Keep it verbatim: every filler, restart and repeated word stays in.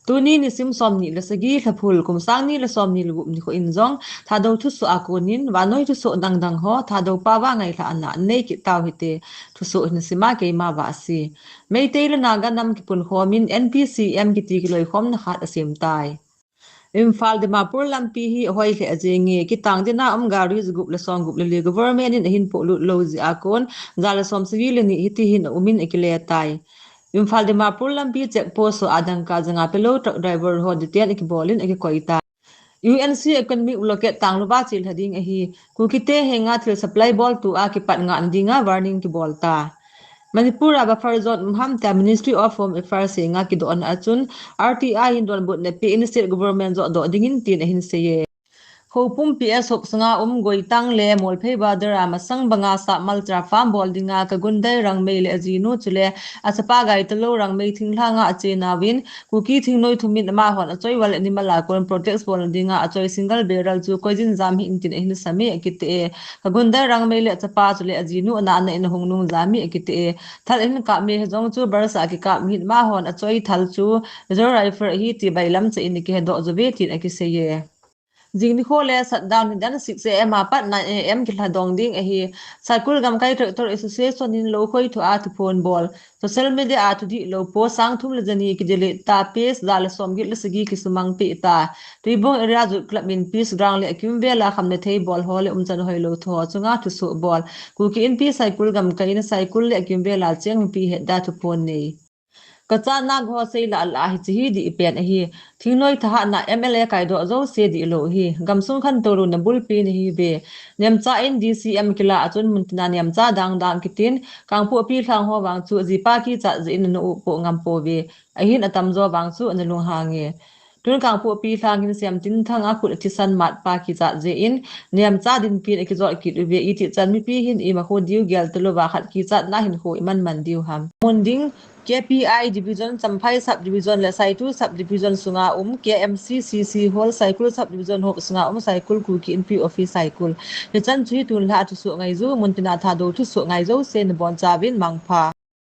Tuni nisim somni le sagi Lhaphul kum sangni le somni le gup nikho in jong Thadou thusoh a konin vannoi thusoh dangdang ho Thadou pao a ngailhahna nei kit tau hite, thusoh hin sima keima Vahsi. Meitei le Naga nam kipunkhomin N P C M kiti kiloikhomna khat asem tai. Imphal Dimapur lampi hi ahoi lheh jenge, kitang dina um gari jagup le somgup le li government in ahin polut lou jeh a kon, ja le somsagi le ni hiti hin aumin akile tai. Imphal Dimapur lampi check post ho a dangka janga pelou truck driver ho detain akibol in akikoi tai. U N C economic blockade tanglouva chelha ding ahi, Kukite henga thil supply boltu a kipat ngahna dinga warning kibol ta. Manipur a buffer zone um ham tia Ministry of Home Affairs henga kidohna a chun R T I hin donbutna pe in state government jotdoh dingin tin ahin seiye. Khoupum P S hop sunga um Goitang le Molphei border a masang banga Sapmal Tra farm bol dinga Kagundai Rangmei le ajinu chule achapa Gaitalou Rangmei thinglhanga achenauvin, Kuki thingnoi thumin amahon achoi val animal a kon protest bolna dinga achoi single barrel chu koijin jam hih in tin ahin same akiti e. Kagundai Rangmei le achapa chule ajinu ana ana in ahung nung jam hi akiti e. Thal ahin kap mi hijong chu barsa kikap hin amahon achoi thal chu reserve rifle ahi ti bailam cheh in akihedoh jouve tin akiseiye. Jing nikho le shutdown nidan six A M a pat nine A M kilhadong ding ahi. Saikul Gamkai Tractor Association in lou khoi thua thuphon bol, social media a thudihlou post sang thum le jani kidelete ta, page ja le somget le sagi kisumang peh ta. Tuibong Area Youth Club in Peace Ground le akimvela khamnathei bol ho le umchan hoilou thu ho chunga thusoh bol. Kuki Inpi Saikul Gamkai in Saikul le akimvela cheng mipi hetda thuphon nei. Kachatna ho seilahlah hiche hi dihpen ahi. Thingnoi thahatna M L A kaidoh jouse dihlou ahi. Gamsung khantou louna bulpi nahiuve. Nemcha in D C M kilah a chun muntina nemcha dangdang kitin, Kangpokpi lhang ho vang chu jipa kichat jeh in ana upoh ngampouve. Ahin atamjo vang chu ana lunghange. Tun Kangpokpi lhang hin Semtinthang a khut athisan matpa kichat jeh in nemcha dinpin akijot kit uve, itih chan mipi hin imakho diu gel talouva khat kichatna hinkho imanman diu ham. Mun ding, K P I Division, Champhai Sub Division le Saitu Sub Division sunga um, K M C C C Hall, Saikul Sub Division hop sunga um, Saikul Kuki Inpi Office Saikul. Hichan chu hi tunlhah thusoh ngaiju, muntina Thadou thusoh ngai jouse nabonchauvin mangpha.